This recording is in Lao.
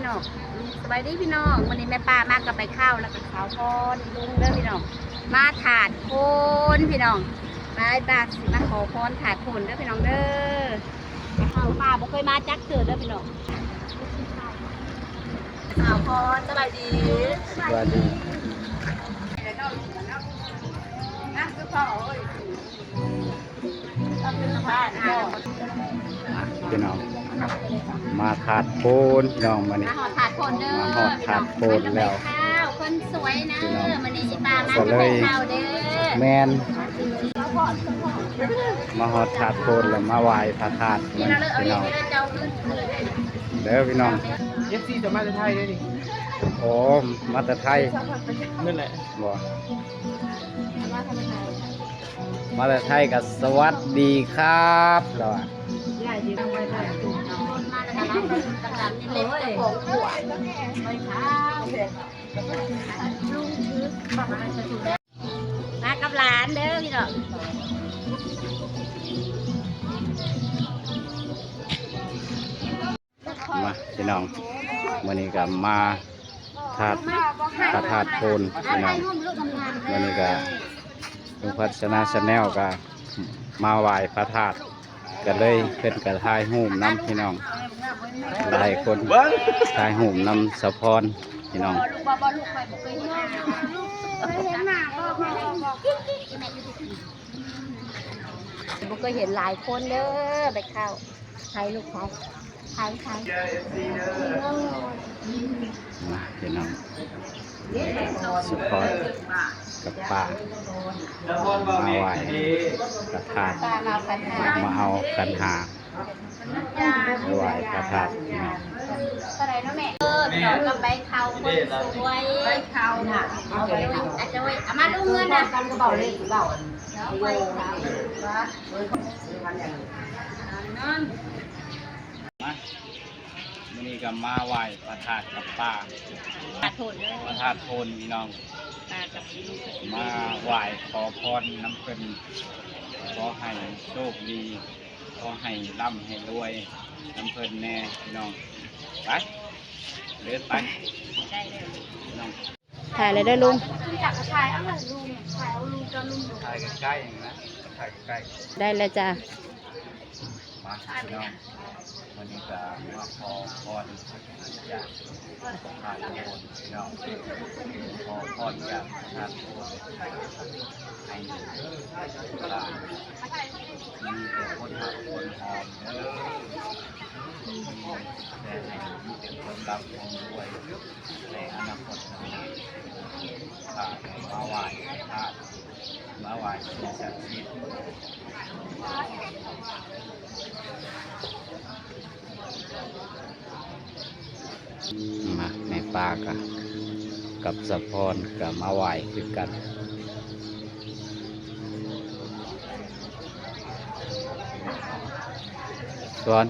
ເນາະ ສະບາຍດີພີ່ນ້ອງ ມື້ນີ້ແມ່ປ້າມາກັບໃບເຂົ້າ ແລ້ວກໍສາວພອນ ລຸງເດີພີ່ນ້ອງ ມາທາດໂພນພີ່ນ້ອງ ໄປ ປ້າຊິມາຂໍພອນທາດໂພນເດີພີ່ນ້ອງເດີ ເຂົ້າມາບໍ່ເຄີຍມາຈັກເທື່ອເດີພີ່ນ້ອງ ສາວພອນ ສະບາຍດີ ສະບາຍດີ ພີ່ນ້ອງ ມາທາດໂພນພີ່ນ້ອງມື້ນີ້ ມາຮອດທາດໂພນເດີ ມາຮອດທາດໂພນແລ້ວ ເພິ່ນສວຍນະ ມື້ນີ້ຊິພາມາທາດເຂົ້າເດີ ແມ່ນ ມາຮອດທາດໂພນແລ້ວ ມາໄຫວ້ພະທາດ ພີ່ນ້ອງ ເດີພີ່ນ້ອງ ເອັຟຊີຈະມາແຕ່ໄທເດີນີ້ ໂອ້ ມາແຕ່ໄທ ນັ້ນແຫຼະ ບໍ່ ມາແຕ່ໄທກໍສະຫວັດດີຄັບ ລາວວ່າ ມາກັບຫຼານເດີພີ່ນ້ອງ ມາພີ່ນ້ອງ ມື້ນີ້ກໍມາທາດ ພະທາດໂພນພີ່ນ້ອງ ມື້ນີ້ກໍລຸງພັດຊະນະແຊນແນວກໍມາໄຫວ້ພະທາດ ກໍເລີຍເພິ່ນກໍຖ່າຍຮູບນຳພີ່ນ້ອງ ຫຼາຍຄົນຖ່າຍຮູບນຳສາວພອນພີ່ນ້ອງ ບໍ່ເຄີຍເຫັນຫຼາຍຄົນເດີ ໄປເຂົ້າ ໃຜລູກໃຜ ໃຜ ໃຜ ມາພີ່ນ້ອງ ສາວພອນກັບປ້າ ມາໄຫວ້ພະທາດ ມາເອົາຂັນຫ້າ ໄຫວ້ພະທາດພີ່ນ້ອງ ເທົ່າໃດເນາະແມ່ ເອີ ດອກກັບໃບເຂົ້າຄົນສວຍ ໃບເຂົ້ານະ ເອົາໄປ ອາຈອຍ ເອົາມາລົງເງິນນະ ກັນກໍເບົາເລີຍ ເບົາ ເອົາໄປ ມາ ມາ ມື້ນີ້ກໍມາໄຫວ້ພະທາດກັບປ້າ ພະທາດໂພນເດີ ພະທາດໂພນພີ່ນ້ອງ ປ້າກັບລຸງ ມາໄຫວ້ຂໍພອນນຳເພິ່ນ ຂໍໃຫ້ໂຊກດີ ຂໍໃຫ້ລ່ຳໃຫ້ລວຍນຳເພິ່ນແດ່ພີ່ນ້ອງ ໄປ ເດີໄປ ໄດ້ເດີພີ່ນ້ອງ. ຖ່າຍແລ້ວເດີລຸງ ຖ່າຍໃກ້ໆນະ ຖ່າຍໃກ້ໆ ໄດ້ແລ້ວຈ້າ ມາພີ່ນ້ອງ ມື້ນີ້ກໍມາຂໍພອນຈາກພະທາດໂພນພີ່ນ້ອງ ຂໍພອນຈາກພະທາດໂພນ ໃຫ້ຫຼານມີແຕ່ຄົນຮັກຄົນຫອມເດີ ແຕ່ໃຫ້ມີແຕ່ຄວາມລ່ຳຄວາມລວຍ ໃນອະນາຄົດຂ້າງໜ້າ ມາໄຫວ້ພະທາດ ມາໄຫວ້ສິ່ງສັກສິດ ມາ ແມ່ປ້າກະ ກັບສາວພອນກະມາໄຫວ້ຄືກັນ ສອນ.